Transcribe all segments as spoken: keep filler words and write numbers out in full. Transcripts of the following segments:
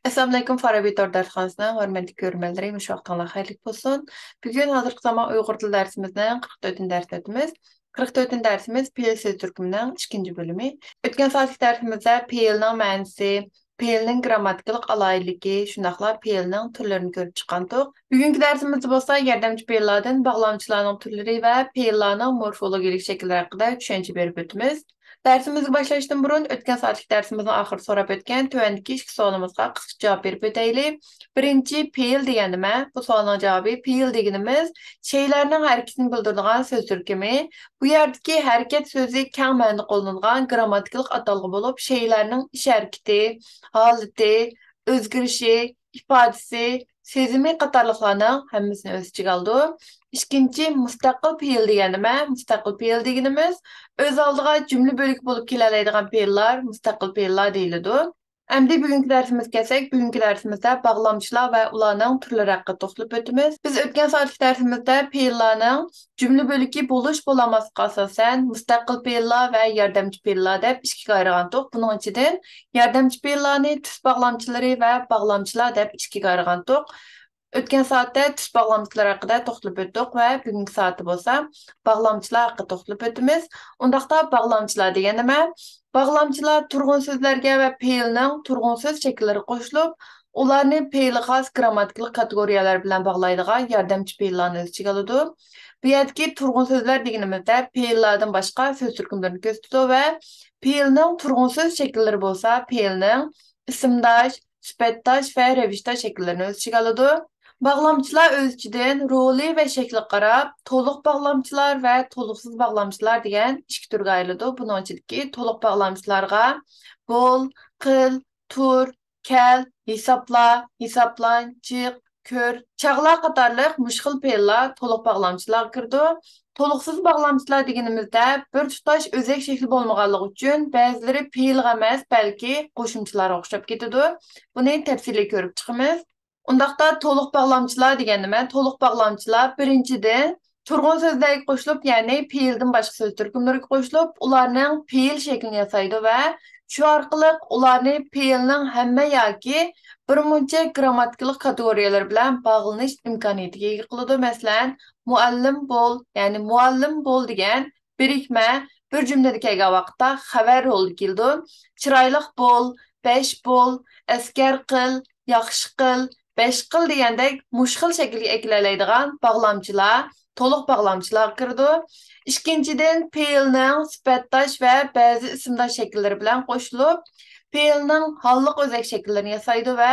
ئەسسالامۇئەلەيكۇم، فارابى تور دەرسخانىسىنىڭ ھۆرمەتلىك كۆرۈرمەنلىرى، مۇشۇ ۋاقتىڭلار خەيرلىك بولسۇن. بۈگۈن ھازىرقى زامان ئۇيغۇر تىل دەرسىمىزنىڭ قىرىق تۆتىنچى دەرسىنى ئۆتىمىز. قىرىق تۆتىنچى دەرسىمىز پېئىل سۆز تۈركۈمىنىڭ ئىككىنچى بۆلۈمى. ئۆتكەن سائەتلىك دەرسىمىزدە پېئىلنىڭ مەنىسى، پېئىلنىڭ گىرامماتىكىلىق ئالاھىدىلىكى، شۇنداقلا پېئىلنىڭ تۈرلىرىنى كۆرۈپ چىققانتۇق. بۈگۈنكى دەرسىمىزدە بولسا ياردەمچى پېئىللاردىن باغلامچىلاردىن تۈرلىرى ۋە پېئىللارنىڭ مورفولوگىيەلىك شەكىللىرى ھەققىدە چۈشەنچە بېرىپ ئۆتىمىز. دەرسىمىزگە باشلاشتىن بۇرۇن، ئۆتكەن سائەتلىك دەرسىمىزنىڭ ئاخىرىدا سوراپ ئۆتكەن تۆۋەندىكى ئىككى سوئالىمىزغا قىسقىچە جاۋاب بېرىپ ئۆتەيلى. بىرىنچى، پېئىل دېگەن نېمە؟ بۇ سوئالنىڭ جاۋابى، پېئىل دېگىنىمىز شەيلەرنىڭ ھەرىكىتىنى بىلدۈرىدىغان سۆز تۈركۈمى. بۇ يەردىكى ھەرىكەت سۆزى كەڭ مەنىدە قوللىنىلىدىغان گىرامماتىكىلىق ئاتالغۇ بولۇپ، شەيلەرنىڭ ئىش ھەرىكىتى، ھالىتى، ئۆزگىرىشى، ئىپادىسى، سېزىمى قاتارلىقلارنىڭ ھەممىسىنى ئۆز ئىچىگە ئالىدۇ. ئىككىنچى، مۇستەقىل پېئىل دېگەن نېمە؟ مۇستەقىل پېئىل دېگىنىمىز ئۆز ئالدىغا جۈملە بۆلىكى بولۇپ كېلەلەيدىغان پېئىللار مۇستەقىل پېئىللار دېيىلىدۇ. ئەمدى بۈگۈنكى دەرسىمىزگە كەلسەك، بۈگۈنكى دەرسىمىزدە باغلامچىلار ۋە ئۇلارنىڭ تۈرلىرى ھەققىدە توختىلىپ ئۆتىمىز. بىز ئۆتكەن سائەتلىك دەرسىمىزدە پېئىللارنىڭ جۈملە بۆلىكى بولۇش بولالماسلىقىغا ئاساسەن، مۇستەقىل پېئىللار ۋە ياردەمچى پېئىللار دەپ ئىككىگە ئايرىغانتۇق. بۇنىڭ ئىچىدىن ياردەمچى پېئىللارنى تۈس باغلامچىلىرى ۋە باغلامچىلار دەپ ئىككىگە ئايرىغانتۇق. ئۆتكەن سائەتتە تۈس باغلامچىلار ھەققىدە توختىلىپ ئۆتتۇق ۋە بۈگۈنكى سائەتتە بولسا باغلامچىلار ھەققىدە توختىلىپ ئۆتىمىز. ئۇنداقتا باغلامچىلار دېگەن نېمە؟ باغلامچىلار تۇرغۇن سۆزلەرگە ۋە پېئىلنىڭ تۇرغۇن سۆز شەكىللىرىگە قوشۇلۇپ، ئۇلارنى پېئىلى خاس گىرامماتىكىلىق كاتېگورىيەلەر بىلەن باغلايدىغان ياردەمچى پېئىللارنى ئۆز ئىچىگە ئالىدۇ. بۇ يەردىكى تۇرغۇن سۆزلەر دېگىنىمىزدە پېئىللاردىن باشقا سۆز تۈركۈملىرىنى كۆرسىتىدۇ ۋە پېئىلنىڭ تۇرغۇن سۆز شەكىللىرى بولسا پېئىلنىڭ ئىسىمداش، سۈپەتداش ۋە رەۋىشداش شەكىللىرىنى ئۆز ئىچىگە ئالىدۇ. باغلامچىلار ئۆز ئىچىدىن رولى ۋە شەكلىگە قاراپ، تولۇق باغلامچىلار ۋە تولۇقسىز باغلامچىلار دېگەن ئىككى تۈرگە ئايرىلىدۇ. بۇنىڭ ئىچىدىكى تولۇق باغلامچىلارغا بول، قىل، تۇر، كەل، ھېسابلا، ھېسابلان، چىق، كۆر، چاغلا قاتارلىق مۇشۇ خىل پېئىللار تولۇق باغلامچىلارغا كىرىدۇ. تولۇقسىز باغلامچىلار دېگىنىمىزدە بىر تۇتاش ئۆزەك شەكلى بولمىغانلىقى ئۈچۈن بەزىلىرى پېئىلغا ئەمەس، بەلكى قوشۇمچىلارغا ئوخشاپ كېتىدۇ. بۇنى تەپسىلىي كۆرۈپ چىقىمىز. ئۇنداقتا تولۇق باغلامچىلار دېگەن نېمە؟ تولۇق باغلامچىلار بىرىنچىدىن تۇرغۇن سۆزلەرگە قوشۇلۇپ، يەنى پېئىلدىن باشقا سۆز تۈركۈملىرىگە قوشۇلۇپ، ئۇلارنىڭ پېئىل شەكلىنى ياسايدۇ ۋە شۇ ئارقىلىق ئۇلارنى پېئىلنىڭ ھەممە ياكى بىر مۇنچە گىرامماتىكىلىق كاتېگورىيەلىرى بىلەن باغلىنىش ئىمكانىيىتىگە ئىگە قىلىدۇ. مەسىلەن، مۇئەللىم بول، يەنى مۇئەللىم بول دېگەن بىرىكمە بىر جۈملىدە كەلگەن ۋاقىتتا خەۋەر رولىدا كېلىدۇ. چىرايلىق بول، بەش بول، ئەسكەر قىل، ياخشى قىل، بەش قىل دېگەندەك مۇشۇ خىل شەكىلگە ئەكېلەلەيدىغان باغلامچىلار تولۇق باغلامچىلارغا كىرىدۇ. ئىككىنچىدىن، پېئىلنىڭ سۈپەتداش ۋە بەزى ئىسىمداش شەكىللىرى بىلەن قوشۇلۇپ، پېئىلنىڭ ھاللىق ئۆزەك شەكىللىرىنى ياسايدۇ ۋە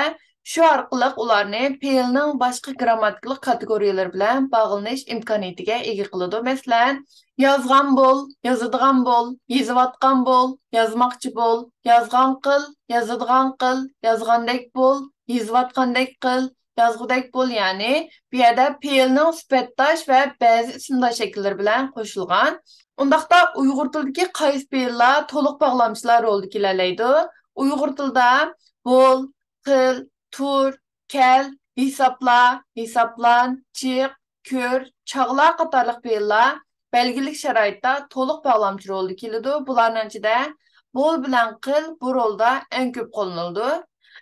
شۇ ئارقىلىق ئۇلارنى پېئىلنىڭ باشقا گىرامماتىكىلىق كاتېگورىيەلىرى بىلەن باغلىنىش ئىمكانىيىتىگە ئىگە قىلىدۇ. مەسىلەن، يازغان بول، يازىدىغان بول، يېزىۋاتقان بول، يازماقچى بول، يازغان قىل، يازىدىغان قىل، يازغاندەك بول، يېزىۋاتقاندەك قىل، يازغۇدەك بول، يەنى بۇ يەردە پېئىلنىڭ سۈپەتداش ۋە بەزى ئىسىمداش شەكىللىرى بىلەن قوشۇلغان. ئۇنداقتا ئۇيغۇر تىلىدىكى قايسى پېئىللار تولۇق باغلامچىلار رولىدا كېلەلەيدۇ؟ ئۇيغۇر تىلىدا بول، قىل، تۇر، كەل، ھېسابلا، ھېسابلان، چىق، كۆر، چاغلا قاتارلىق پېئىللار بەلگىلىك شارائىتتا تولۇق باغلامچى رولىدا كېلىدۇ. بۇلارنىڭ ئىچىدە بول بىلەن قىل بۇ رولدا ئەڭ كۆپ قوللىنىلىدۇ.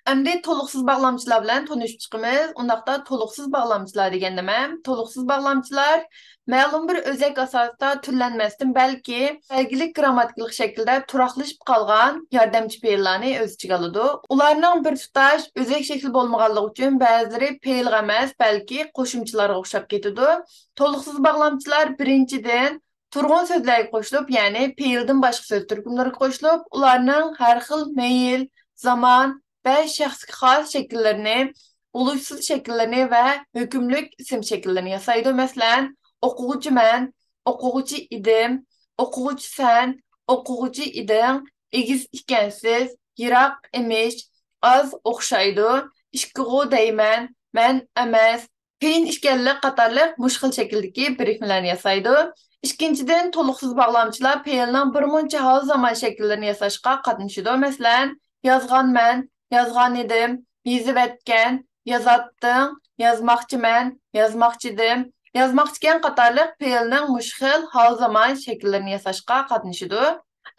ئەمدى تولۇقسىز باغلامچىلار بىلەن تونۇشۇپ چىقىمىز. ئۇنداقتا تولۇقسىز باغلامچىلار دېگەن نېمە؟ تولۇقسىز باغلامچىلار مەلۇم بىر ئۆزەك ئاساستا تۈرلەنمەستىن، بەلكى بەلگىلىك گىرامماتىكىلىق شەكىلدە تۇراقلىشىپ قالغان ياردەمچى پېئىللارنى ئۆز ئىچىگە ئالىدۇ. ئۇلارنىڭ بىر تۇتاش ئۆزەك شەكلى بولمىغانلىقى ئۈچۈن بەزىلىرى پېئىلغا ئەمەس، بەلكى قوشۇمچىلارغا ئوخشاپ كېتىدۇ. تولۇقسىز باغلامچىلار بىرىنچىدىن تۇرغۇن سۆزلەرگە قوشۇلۇپ، يەنى پېئىلدىن باشقا سۆز تۈركۈملىرىگە قوشۇلۇپ، ئۇلارنىڭ ھەر خىل مەيىل، زامان، ۋە شەخسكە خاس شەكىللىرىنى، ئۇلۇشسىز شەكىللىرىنى ۋە ھۆكۈملۈك ئىسىم شەكىللىرىنى ياسايدۇ. مەسىلەن، ئوقۇغۇچى مەن، ئوقۇغۇچى ئىدىم، ئوقۇغۇچى سەن، ئوقۇغۇچى ئىدىڭ، ئېگىز ئىكەنسىز، يىراق ئىمىش، ئاز ئوخشايدۇ، ئىككىغۇ دەيمەن، مەن ئەمەس، قىيىن ئىكەنلىك قاتارلىق مۇشۇ خىل شەكىلدىكى بىرىكمىلەرنى ياسايدۇ. ئىككىنچىدىن، تولۇقسىز باغلامچىلار پېئىلنىڭ بىر مۇنچە ھال زامان شەكىللىرىنى ياساشقا قاتنىشىدۇ. مەسىلەن، يازغانمەن، يازغانىدىم، يېزىۋەتكەن، يازاتتىڭ، يازماقچىمەن، يازماقچىدىم، يازماقچىكەن قاتارلىق پېئىلنىڭ مۇشۇ خىل ھال زامان شەكىللىرىنى ياساشقا قاتنىشىدۇ.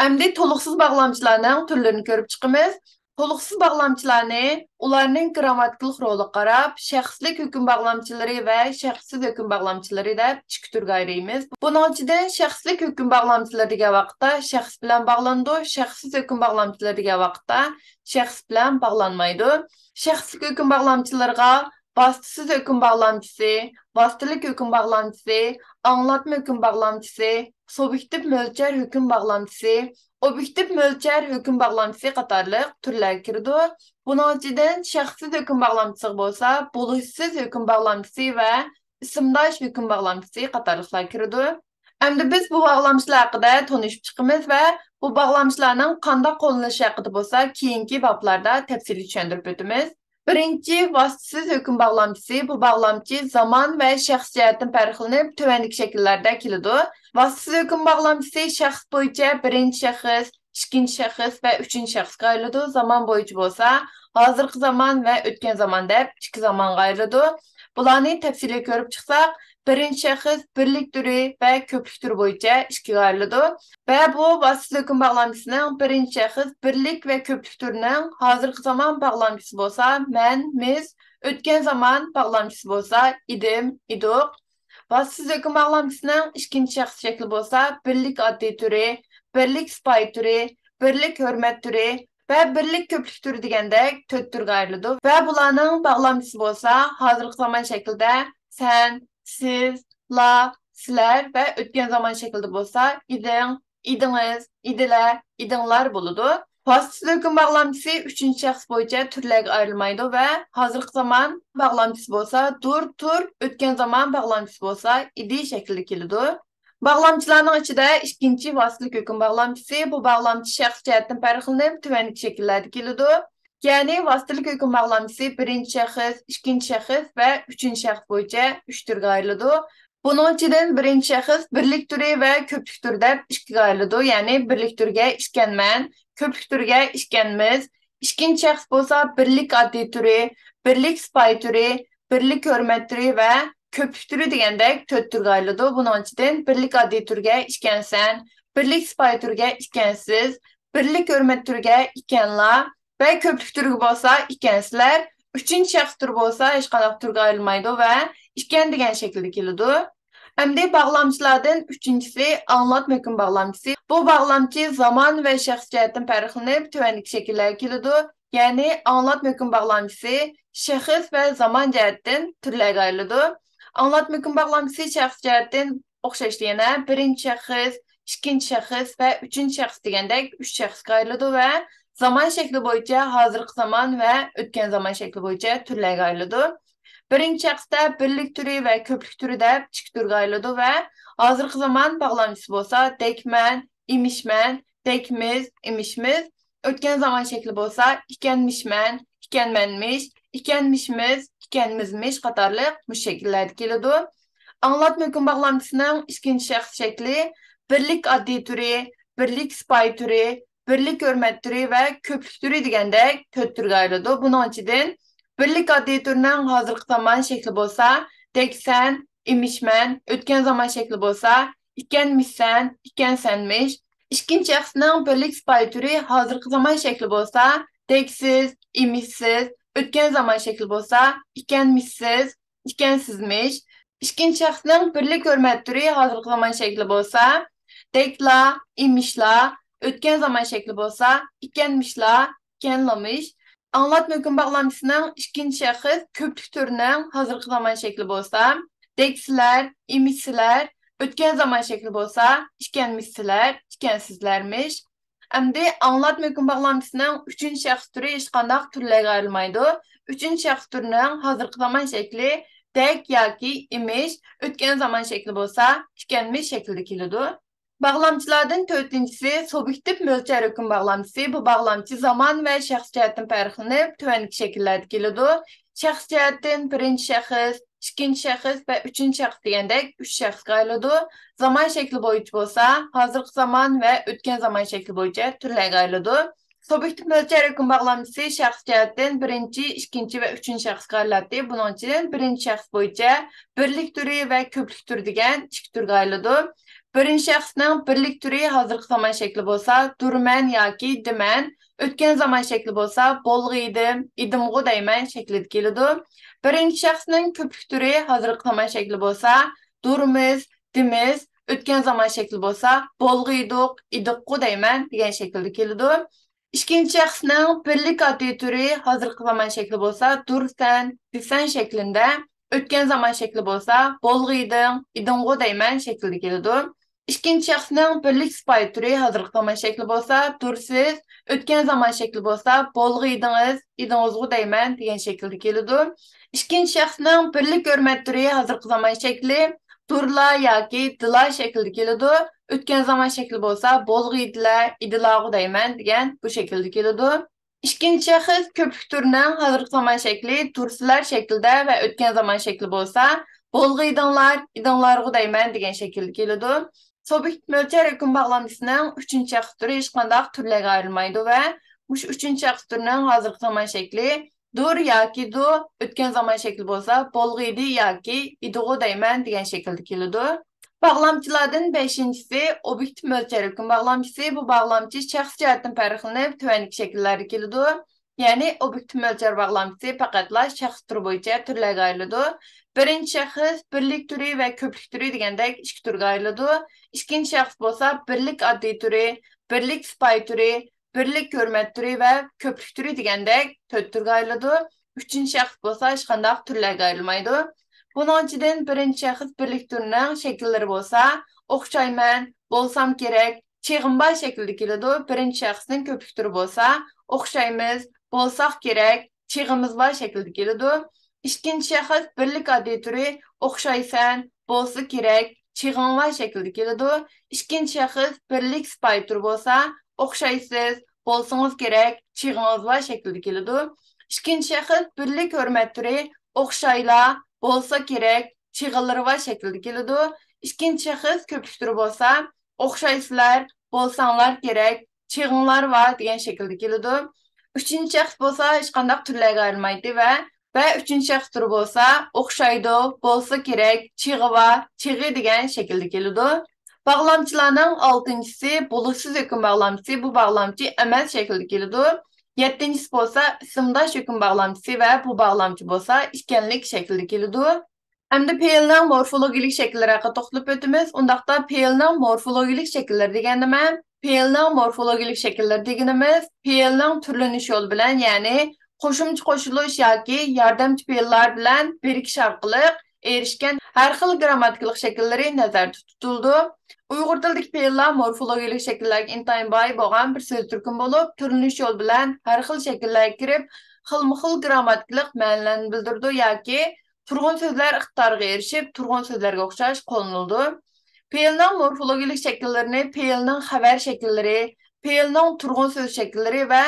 ئەمدى تولۇقسىز باغلامچىلارنىڭ تۈرلىرىنى كۆرۈپ چىقىمىز. تولۇقسىز باغلامچىلارنى ئۇلارنىڭ گىرامماتىكىلىق رولىغا قاراپ، شەخسلىك ھۆكۈم باغلامچىلىرى ۋە شەخسسىز ھۆكۈم باغلامچىلىرى دەپ ئىككى تۈرگە ئايرىيمىز. بۇنىڭ ئىچىدىن شەخسلىك ھۆكۈم باغلامچىلىرى دېگەن ۋاقىتتا شەخس بىلەن باغلىنىدۇ، شەخسسىز ھۆكۈم باغلامچىلىرى دېگەن ۋاقىتتا شەخس بىلەن باغلانمايدۇ. شەخسلىك ھۆكۈم باغلامچىلىرىغا ۋاسىتىسىز ھۆكۈم باغلامچىسى، ۋاسىتىلىك ھۆكۈم باغلامچىسى، ئاڭلاتما ھۆكۈم باغلامچىسى، سۇبيېكتىپ مۆلچەر ھۆكۈم باغلامچىسى، ئوبيېكتىپ مۆلچەر ھۆكۈم باغلامچىسى قاتارلىق تۈرلەرگە كىرىدۇ. بۇنىڭ ئىچىدىن شەخسسىز ھۆكۈم باغلامچىسىغا بولسا بولۇشسىز ھۆكۈم باغلامچىسى ۋە ئىسىمداش ھۆكۈم باغلامچىسى قاتارلىقلار كىرىدۇ. ئەمدى بىز بۇ باغلامچىلار ھەققىدە تونۇشۇپ چىقىمىز ۋە بۇ باغلامچىلارنىڭ قانداق قوللىنىلىشى ھەققىدە بولسا كېيىنكى بابلاردا تەپسىلىي چۈشەندۈرۈپ ئۆتىمىز. بىرىنچى، ۋاسىتىسىز ھۆكۈم باغلامچىسى. بۇ باغلامچى زامان ۋە شەخس جەھەتتىن پەرقلىنىپ، تۆۋەندىكى شەكىللەردە كېلىدۇ. ۋاسىتىسىز ھۆكۈم باغلامچىسى شەخس بويىچە بىرىنچى شەخس، ئىككىنچى شەخس ۋە ئۈچىنچى شەخسكە ئايرىلىدۇ. زامان بويىچە بولسا، ھازىرقى زامان ۋە ئۆتكەن زامان دەپ ئىككى زامانغا ئايرىلىدۇ. بۇلارنى تەپسىلىي كۆرۈپ چىقساق، بىرىنچى شەخس بىرلىك تۈرى ۋە كۆپلۈك تۈرى بويىچە ئىككىگە ئايرىلىدۇ. ۋە بۇ ۋاسىتىسىز ھۆكۈم باغلامچىسىنىڭ بىرىنچى شەخس بىرلىك ۋە كۆپلۈك تۈرىنىڭ ھازىرقى زامان باغلامچىسى بولسا مەن، مىز، ئۆتكەن زامان باغلامچىسى بولسا ئىدىم، ئىدۇق. ۋاسىتىسىز ھۆكۈم باغلامچىسىنىڭ ئىككىنچى شەخس شەكلى بولسا بىرلىك ئاددىي تۈرى، بىرلىك سىپايە تۈرى، بىرلىك ھۆرمەت تۈرى ۋە بىرلىك كۆپلۈك تۈرى دېگەندەك تۆت تۈرگە ئايرىلىدۇ. ۋە بۇلارنىڭ باغلامچىسى بولسا ھازىرقى زامان شەكلىدە سەن، سىز، لا، سىلەر ۋە ئۆتكەن زامان شەكلىدە بولسا ئىدىڭ، ئىدىڭىز، ئىدىلەر، ئىدىڭلار بولىدۇ. ۋاسىتىسىز ھۆكۈم باغلامچىسى ئۈچىنچى شەخس بويىچە تۈرلەرگە ئايرىلمايدۇ ۋە ھازىرقى زامان باغلامچىسى بولسا دۇر، تۇر، ئۆتكەن زامان باغلامچىسى بولسا ئىدى شەكلىدە كېلىدۇ. باغلامچىلارنىڭ ئىچىدە ئىككىنچى ۋاسىتىلىك ھۆكۈم باغلامچىسى، بۇ باغلامچى شەخس جەھەتتىن پەرقلىنىپ، تۆۋەندىكى شەكىللەردە كېلىدۇ. يەنى ۋاسىتىلىك ھۆكۈم باغلامچىسى بىرىنچى شەخس، ئىككىنچى شەخس ۋە ئۈچىنچى شەخس بويىچە ئۈچ تۈرگە ئايرىلىدۇ. بۇنىڭ ئىچىدىن بىرىنچى شەخس بىرلىك تۈرى ۋە كۆپلۈك تۈرى دەپ ئىككىگە ئايرىلىدۇ. يەنى بىرلىك تۈرگە ئىكەنمەن، كۆپلۈك تۈرگە ئىكەنمىز. ئىككىنچى شەخس بولسا بىرلىك ئاددىي تۈرى، بىرلىك سىپايە تۈرى، بىرلىك ھۆرمەت تۈرى ۋە كۆپلۈك تۈرى دېگەندەك تۆت تۈرگە ئايرىلىدۇ. بۇنىڭ ئىچىدىن بىرلىك ئاددىي تۈرگە ئىكەنسەن، بىرلىك سىپايە تۈرگە ئىكەنسىز، بىرلىك ھۆرمەت تۈرگە ئىكەنلا ۋە كۆپلۈك تۈرگە بولسا ئىكەنسىلەر. ئۈچىنچى شەخس تۈرى بولسا ھېچقانداق تۈرگە ئايرىلمايدۇ ۋە ئىكەن دېگەن شەكىلدە كېلىدۇ. ئەمدى باغلامچىلاردىن ئۈچىنچىسى ئاڭلاتما ھۆكۈم باغلامچىسى. بۇ باغلامچى زامان ۋە شەخس جەھەتتىن پەرقلىنىپ، تۆۋەندىكى شەكىللەرگە كېلىدۇ. يەنى ئاڭلاتما ھۆكۈم باغلامچىسى شەخس ۋە زامان جەھەتتىن تۈرلەرگە ئايرىلىدۇ. ئاڭلاتما ھۆكۈم باغلامچىسى شەخس جەھەتتىن ئوخشاشلا يەنە بىرىنچى شەخس، ئىككىنچى شەخس ۋە ئۈچىنچى شەخس دېگەندەك ئۈچ شەخسكە ئايرىلىدۇ ۋە زامان شەكلى بويىچە ھازىرقى زامان ۋە ئۆتكەن زامان شەكلى بويىچە تۈرلەرگە ئايرىلىدۇ. بىرىنچى شەخستە بىرلىك تۈرى ۋە كۆپلۈك تۈرى دەپ ئىككى تۈرگە ئايرىلىدۇ ۋە ھازىرقى زامان باغلامچىسى بولسا دەكمەن، ئىمىشمەن، دەكمىز، ئىمىشمىز. ئۆتكەن زامان شەكلى بولسا ئىكەنمىشمەن، ئىكەنمەنمىش، ئىكەنمىشمىز، ئىكەنمىزمىش قاتارلىق مۇشۇ شەكىللەردە كېلىدۇ. ئاڭلاتما ھۆكۈم باغلامچىسىنىڭ ئىككىنچى شەخس شەكلى بىرلىك ئاددىي تۈرى، بىرلىك سىپايە تۈرى، بىرلىك ھۆرمەت تۈرى ۋە كۆپلۈك تۈرى دېگەندەك تۆت تۈرگە ئايرىلىدۇ. بۇنىڭ ئىچىدىن بىرلىك ئاددىي تۈرنىڭ ھازىرقى زامان شەكلى بولسا دەكسەن، ئىمىشمەن، ئۆتكەن زامان شەكلى بولسا ئىكەنمىشسەن، ئىكەنسەنمىش. ئىككىنچى شەخسنىڭ بىرلىك سىپايە تۈرى ھازىرقى زامان شەكلى بولسا دەكسىز، ئىمىشسىز، ئۆتكەن زامان شەكلى بولسا ئىكەنمىشسىز، ئىكەنسىزمىش. ئىككىنچى شەخسنىڭ بىرلىك ھۆرمەت تۈرى ھازىرقى زامان شەكلى بولسا دەكلا، ئىمىشلا، ئۆتكەن زامان شەكلى بولسا ئىكەنمىشلا، ئىكەنلىمىش. ئاڭلاتما ھۆكۈم باغلامچىسىنىڭ ئىككىنچى شەخس كۆپلۈك تۈرىنىڭ ھازىرقى زامان شەكلى بولسا دەكسىلەر، ئىمىشسىلەر، ئۆتكەن زامان شەكلى بولسا ئىكەنمىشسىلەر، ئىكەنسىزلەرمىش. ئەمدى ئاڭلاتما ھۆكۈم باغلامچىسىنىڭ ئۈچىنچى شەخس تۈرى ھېچقانداق تۈرلەرگە ئايرىلمايدۇ. ئۈچىنچى شەخس تۈرىنىڭ ھازىرقى زامان شەكلى دەك ياكى ئىمىش، ئۆتكەن زامان شەكلى بولسا ئىكەنمىش شەكلىدە كېلىدۇ. باغلامچىلاردىن تۆتىنچىسى سۇبيېكتىپ مۆلچەر ھۆكۈم باغلامچىسى. بۇ باغلامچى زامان ۋە شەخس جەھەتتىن پەرقلىنىپ، تۆۋەندىكى شەكىللەردە كېلىدۇ. شەخس جەھەتتىن بىرىنچى شەخس، ئىككىنچى شەخس ۋە ئۈچىنچى شەخس دېگەندەك ئۈچ شەخسكە ئايرىلىدۇ. زامان شەكلى بويىچە بولسا ھازىرقى زامان ۋە ئۆتكەن زامان شەكلى بويىچە تۈرلەرگە ئايرىلىدۇ. سۇبيېكتىپ مۆلچەر ھۆكۈم باغلامچىسى شەخس جەھەتتىن بىرىنچى، ئىككىنچى ۋە ئۈچىنچى شەخسكە ئايرىلاتتى. بۇنىڭ ئىچىدىن بىرىنچى شەخس بويىچە بىرلىك تۈرى ۋە كۆپلۈك تۈرى دېگەن ئىككى تۈرگە ئايرىلىدۇ. بىرىنچى شەخسنىڭ بىرلىك تۈرى ھازىرقى زامان شەكلى بولسا دۇرمەن ياكى دىمەن، ئۆتكەن زامان شەكلى بولسا بولغىيدىم، ئىدىمغۇ دەيمەن شەكلىدە كېلىدۇ. بىرىنچى شەخسنىڭ كۆپلۈك تۈرى ھازىرقى زامان شەكلى بولسا دۇرمىز، دىمىز، ئۆتكەن زامان شەكلى بولسا بولغىيدۇق، ئىدىققۇ دەيمەن دېگەن شەكىلدە كېلىدۇ. ئىككىنچى شەخسنىڭ بىرلىك ئاددىي تۈرى ھازىرقى زامان شەكلى بولسا دۇرسەن، دېسەن شەكلىندە، ئۆتكەن زامان شەكلى بولسا بولغىيدىڭ، ئىدىڭغۇ دەيمەن شەكلىدە كېلىدۇ. ئىككىنچى شەخسنىڭ بىرلىك سىپايە تۈرى ھازىرقى زامان شەكلى بولسا دۇرسىز، ئۆتكەن زامان شەكلى بولسا بولغىيدىڭىز، ئىدىڭىزغۇ دەيمەن دېگەن شەكىلدە كېلىدۇ. ئىككىنچى شەخسنىڭ بىرلىك ھۆرمەت تۈرى ھازىرقى زامان شەكلى دۇرلا ياكى دىلا شەكلىدە كېلىدۇ. ئۆتكەن زامان شەكلى بولسا بولغىيدىلە، ئىدىلاغۇ دەيمەن دېگەن بۇ شەكىلدە كېلىدۇ. ئىككىنچى شەخس كۆپلۈك تۈرىنىڭ ھازىرقى زامان شەكلى دۇرسىلەر شەكلىدە ۋە ئۆتكەن زامان شەكلى بولسا بولغىيدىڭلار، ئىدىڭلارغۇ دەيمەن دېگەن شەكىلدە كېلىدۇ. سۇبيېكتىپ مۆلچەر ھۆكۈم باغلامچىسىنىڭ ئۈچىنچى شەخس تۈرى ھېچقانداق تۈرلەرگە ئايرىلمايدۇ ۋە مۇشۇ ئۈچىنچى شەخس تۈرىنىڭ ھازىرقى زامان شەكلى دۇر ياكى دۇ، ئۆتكەن زامان شەكلى بولسا بولغىيدى ياكى ئىدىغۇ دەيمەن دېگەن شەكىلدە كېلىدۇ. باغلامچىلاردىن بەشىنچىسى ئوبيېكتىپ مۆلچەر ھۆكۈم باغلامچىسى. بۇ باغلامچى شەخس جەھەتتىن پەرقلىنىپ تۆۋەندىكى شەكىللەردە كېلىدۇ. يەنى ئوبيېكتىپ مۆلچەر باغلامچىسى پەقەتلا شەخس تۈرى بويىچە تۈرلەرگە ئايرىلىدۇ. بىرىنچى شەخس بىرلىك تۈرى ۋە كۆپلۈك تۈرى دېگەندەك ئىككى تۈرگە ئايرىلىدۇ. ئىككىنچى شەخس بولسا بىرلىك ئاددىي تۈرى، بىرلىك سىپايە تۈرى، بىرلىك ھۆرمەت تۈرى ۋە كۆپلۈك تۈرى دېگەندەك تۆت تۈرگە ئايرىلىدۇ. ئۈچىنچى شەخس بولسا ھېچقانداق تۈرلەرگە ئايرىلمايدۇ. بۇنىڭ ئىچىدىن بىرىنچى شەخس بىرلىك تۈرىنىڭ شەكىللىرى بولسا ئوخشايمەن، بولسام كېرەك، چېغىم بار شەكلىدە كېلىدۇ. بىرىنچى شەخسنىڭ كۆپلۈك تۈرى بولسا ئوخشايمىز، بولساق كېرەك، چېغىمىز بار شەكلىدە كېلىدۇ. ئىككىنچى شەخس بىرلىك ئاددىي تۈرى ئوخشايسەن، بولسا كېرەك، چېغىڭ بار شەكلىدە كېلىدۇ. ئىككىنچى شەخس بىرلىك سىپايە تۈرى بولسا ئوخشايسىز، بولسىڭىز كېرەك، چېغىڭىز بار شەكلىدە كېلىدۇ. ئىككىنچى شەخس بىرلىك ھۆرمەت تۈرى ئوخشايلا، بولسا كېرەك، چېغىلىرى بار شەكلىدە كېلىدۇ. ئىككىنچى شەخس كۆپلۈك تۈرى بولسا ئوخشايسىلەر، بولساڭلار كېرەك، چېغىڭلار بار دېگەن شەكىلدە كېلىدۇ. ئۈچىنچى شەخس بولسا ھېچقانداق تۈرلەرگە ئايرىلمايدۇ ۋە، ۋە ئۈچىنچى شەخس تۈرى بولسا ئوخشايدۇ، بولسا كېرەك، چېغى بار، چېغى دېگەن شەكىلدە كېلىدۇ. باغلامچىلارنىڭ ئالتىنچىسى بولۇشسىز ھۆكۈم باغلامچىسى، بۇ باغلامچى ئەمەس شەكلىدە كېلىدۇ. يەتتىنچىسى بولسا ئىسىمداش ھۆكۈم باغلامچىسى ۋە بۇ باغلامچى بولسا ئىكەنلىك شەكلىدە كېلىدۇ. ئەمدى پېئىلنىڭ مورفولوگىيىلىك شەكىللىرى ھەققىدە توختىلىپ ئۆتىمىز. ئۇنداقتا پېئىلنىڭ مورفولوگىيىلىك شەكىللىرى دېگەن نېمە؟ پېئىلنىڭ مورفولوگىيىلىك شەكىللىرى دېگىنىمىز پېئىلنىڭ تۈرلىنىش يولى بىلەن، يەنى قوشۇمچە قوشۇلۇش ياكى ياردەمچى پېئىللار بىلەن بىرىكىش ئارقىلىق ئېرىشكەن ھەر خىل گىرامماتىكىلىق شەكىللىرى نەزەردە تۇتۇلىدۇ. ئۇيغۇر تىلىدىكى پېئىللار مورفولوگىيىلىك شەكىللەرگە ئىنتايىن باي بولغان بىر سۆز تۈركۈم بولۇپ، تۈرلىنىش يولى بىلەن ھەر خىل شەكىللەرگە كىرىپ، خىلمۇ خىل گىرامماتىكىلىق مەنىلەرنى بىلدۈرىدۇ ياكى تۇرغۇن سۆزلەر ئىقتىدارىغا ئېرىشىپ، تۇرغۇن سۆزلەرگە ئوخشاش قوللىنىلىدۇ. پېئىلنىڭ مورفولوگىيىلىك شەكىللىرىنى پېئىلنىڭ خەۋەر شەكىللىرى، پېئىلنىڭ تۇرغۇن سۆز شەكىللىرى ۋە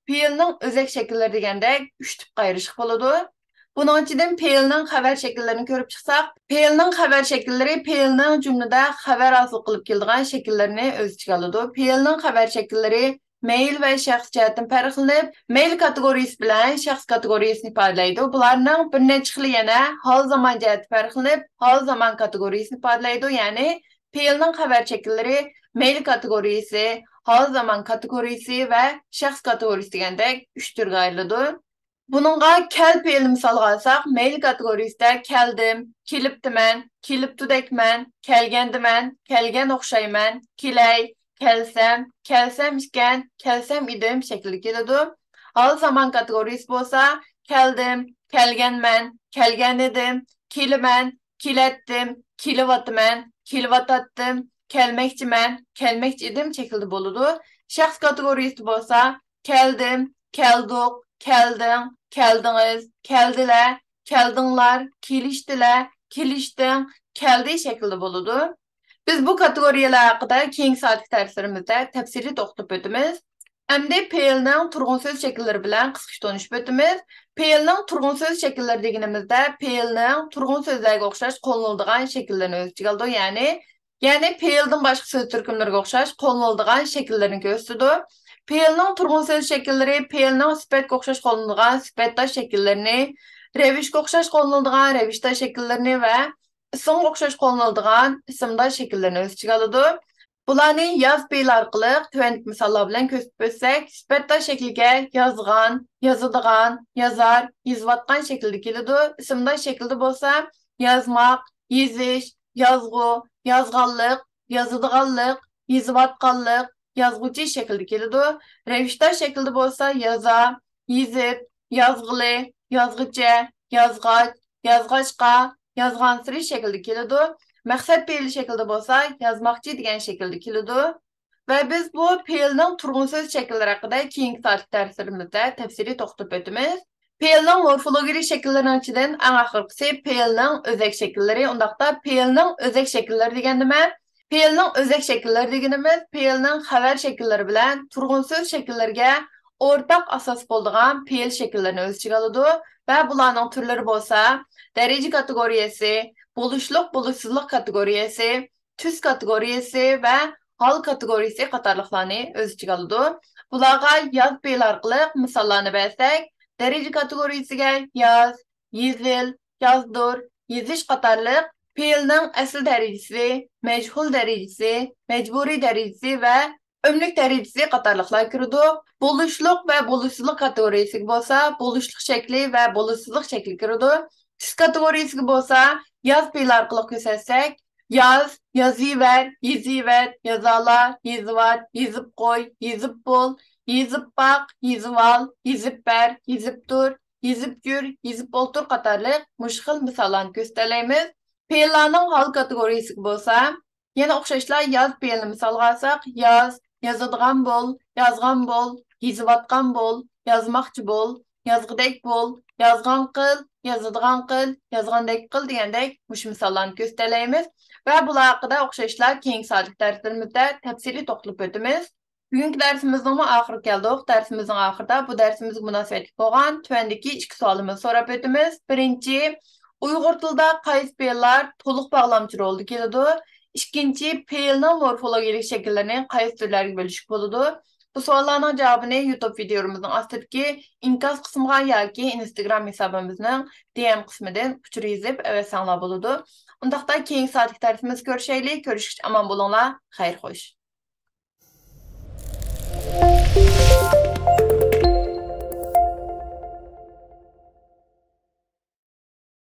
پېئىلنىڭ ئۆزەك شەكىللىرى دېگەندەك ئۈچ تىپقا ئايرىشقا بولىدۇ. بۇنىڭ ئىچىدىن پېئىلنىڭ خەۋەر شەكىللىرىنى كۆرۈپ چىقساق، پېئىلنىڭ خەۋەر شەكىللىرى پېئىلنىڭ جۈملىدە خەۋەر ھاسىل قىلىپ كېلىدىغان شەكىللىرىنى ئۆز ئىچىگە ئالىدۇ. پېئىلنىڭ خەۋەر شەكىللىرى مەيل ۋە شەخس جەھەتتىن پەرقلىنىپ، مەيل كاتېگورىيىسى بىلەن شەخس كاتېگورىيىسىنى ئىپادىلەيدۇ. بۇلارنىڭ بىر نەچچە خىلى يەنە ھال زامان جەھەتتىن پەرقلىنىپ، ھال زامان كاتېگورىيىسىنى ئىپادىلەيدۇ. يەنى پېئىلنىڭ خەۋەر شەكىللىرى مەيل كاتېگورىيىسى، ھال زامان كاتېگورىيىسى ۋە شەخس كاتېگورىيىسى دېگەندەك ئۈچ تۈرگە ئايرىلىدۇ. بۇنىڭغا كەل پېئىلىنى مىسالغا ئالساق، مەيل كاتېگورىيىسىدە كەلدىم، كېلىپتىمەن، كېلىپتۇدەكمەن، كەلگەندىمەن، كەلگەن ئوخشايمەن، كېلەي، كەلسەم، كەلسەم ئىكەن، كەلسەم ئىدىم شەكلىدە كېلىدۇ. ھال زامان كاتېگورىيىسى بولسا كەلدىم، كەلگەنمەن، كەلگەنىدىم، كېلىمەن، كېلەتتىم، كېلىۋاتىمەن، كېلىۋاتاتتىم، كەلمەكچىمەن، كەلمەكچى ئىدىم شەكلىدە بولىدۇ. شەخس كاتېگورىيىسى بولسا كەلدىم، كەلدۇق، كەلدىڭ، كەلدىڭىز، كەلدىلە، كەلدىڭلار، كېلىشتىلە، كېلىشتىڭ، كەلدى شەكلىدە بولىدۇ. بىز بۇ كاتېگورىيەلەر ھەققىدە كېيىنكى سائەتلىك دەرسلىرىمىزدە تەپسىلىي توختىلىپ ئۆتىمىز. ئەمدى پېئىلنىڭ تۇرغۇن سۆز شەكىللىرى بىلەن قىسقىچە تونۇشۇپ ئۆتىمىز. پېئىلنىڭ تۇرغۇن سۆز شەكىللىرى دېگىنىمىزدە پېئىلنىڭ تۇرغۇن سۆزلەرگە ئوخشاش قوللىنىلىدىغان شەكىللىرىنى ئۆز ئىچىگە ئالىدۇ، يەنى يەنى پېئىلدىن باشقا سۆز تۈركۈملىرىگە ئوخشاش قوللىنىلىدىغان شەكىللىرىنى كۆرسىتىدۇ. پېئىلنىڭ تۇرغۇن سۆز شەكىللىرى پېئىلنىڭ سۈپەتكە ئوخشاش قوللىنىلىدىغان سۈپەتداش شەكىللىرىنى، رەۋىشكە ئوخشاش قوللىنىلىدىغان رەۋىشداش شەكىللىرىنى ۋە ئىسىمغا ئوخشاش قوللىنىلىدىغان ئىسىمداش شەكىللىرىنى ئۆز ئىچىگە ئالىدۇ. بۇلارنى ياز پېئىلى ئارقىلىق تۆۋەندىكى مىساللار بىلەن كۆرسىتىپ ئۆتسەك، سۈپەتداش شەكلىگە يازغان، يازىدىغان، يازار، يېزىۋاتقان شەكلىدە كېلىدۇ. ئىسىمداش شەكلىدە بولسا يازماق، يېزىش، يازغۇ، يازغانلىق، يازىدىغانلىق، يېزىۋاتقانلىق، يازغۇچى شەكلىدە كېلىدۇ. رەۋىشداش شەكلىدە بولسا يازا، يېزىپ، يازغىلى، يازغىچە، يازغاچ، يازغاچقا، يازغانسېرى شەكلىدە كېلىدۇ. مەقسەت پېئىلى شەكلىدە بولسا يازماقچى دېگەن شەكىلدە كېلىدۇ. ۋە بىز بۇ پېئىلنىڭ تۇرغۇن سۆز شەكىللىرى ھەققىدە كېيىنكى سائەتلىك دەرسلىرىمىزدە تەپسىلىي توختىلىپ ئۆتىمىز. پېئىلنىڭ مورفولوگىيىلىك شەكىللىرىنىڭ ئىچىدىن ئەڭ ئاخىرقىسى پېئىلنىڭ ئۆزەك شەكىللىرى. ئۇنداقتا پېئىلنىڭ ئۆزەك شەكىللىرى دېگەن نېمە؟ پېئىلنىڭ ئۆزەك شەكىللىرى دېگىنىمىز پېئىلنىڭ خەۋەر شەكىللىرى بىلەن تۇرغۇن سۆز شەكىللىرىگە ئورتاق ئاساس بولىدىغان پېئىل شەكىللىرىنى ئۆز ئىچىگە ئالىدۇ ۋە بۇلارنىڭ تۈرلىرى بولسا دەرىجە كاتېگورىيەسى، بولۇشلۇق، بولۇشسىزلىق كاتېگورىيەسى، تۈس كاتېگورىيەسى ۋە ھال كاتېگورىيەسى قاتارلىقلارنى ئۆز ئىچىگە ئالىدۇ. بۇلارغا ياز پېئىلى ئارقىلىق مىساللارنى بەرسەك، دەرىجە كاتېگورىيەسىگە ياز، يېزىل، يازدۇر، يېزىش قاتارلىق پېئىلنىڭ ئەسلى دەرىجىسى، مەجھۇل دەرىجىسى، مەجبۇرىي دەرىجىسى ۋە ئۆملۈك دەرىجىسى قاتارلىقلار كىرىدۇ. بولۇشلۇق ۋە بولۇشسىزلىق كاتېگورىيەسىگە بولسا بولۇشلۇق شەكلى ۋە بولۇشسىزلىق شەكلى كىرىدۇ. تۈس كاتېگورىيەسىگە بولسا ياز پېئىلى ئارقىلىق كۆرسەتسەك، ياز، يازىۋەر، يېزىۋەت، يازالا، يېزىۋات، يېزىپ قوي، يېزىپ بول، يېزىپ باق، يېزىۋال، يېزىپ بەر، يېزىپ تۇر، يېزىپ يۈر، يېزىپ ئولتۇر قاتارلىق مۇشۇ خىل مىساللارنى كۆرسىتەلەيمىز. پېئىللارنىڭ ھال كاتېگورىيەسىگە بولسا، يەنە ئوخشاشلا ياز پېئىلىنى مىسالغا ئالساق، ياز، يازىدىغان بول، يازغان بول، يېزىۋاتقان بول، يازماقچى بول، يازغۇدەك بول، يازغان قىل، يازىدىغان قىل، يازغاندەك قىل دېگەندەك مۇشۇ مىساللارنى كۆرسىتەلەيمىز ۋە بۇلار ھەققىدە ئوخشاشلا كېيىنكى سائەتلىك دەرسلىرىمىزدە تەپسىلىي توختىلىپ ئۆتىمىز. بۈگۈنكى دەرسىمىزنىڭمۇ ئاخىرىغا كەلدۇق. دەرسىمىزنىڭ ئاخىرىدا بۇ دەرسىمىزگە مۇناسىۋەتلىك بولغان تۆۋەندىكى ئىككى سوئالىمىزنى سوراپ ئۆتىمىز. بىرىنچى، ئۇيغۇر تىلىدا قايسى پېئىللار تولۇق باغلامچى رولدا كېلىدۇ؟ ئىككىنچى، پېئىلنىڭ مورفولوگىيىلىك شەكىللىرىنى قايسى تۈرلەرگە بۆلۈشكە بولىدۇ؟ بۇ سوئاللارنىڭ جاۋابىنى يۇتۇب ۋىدىيولىرىمىزنىڭ ئاستىدىكى ئىنكاس قىسمىغا ياكى ئىنستاگرام ھېسابىمىزنىڭ دى ئېم قىسمىدىن ئۇچۇر يېزىپ ئەۋەتسەڭلار بولىدۇ. ئۇنداقتا كېيىنكى سائەتلىك دەرسىمىزدە كۆرۈشەيلى. كۆرۈشكىچە ئامان بولۇڭلار. خەير خوش.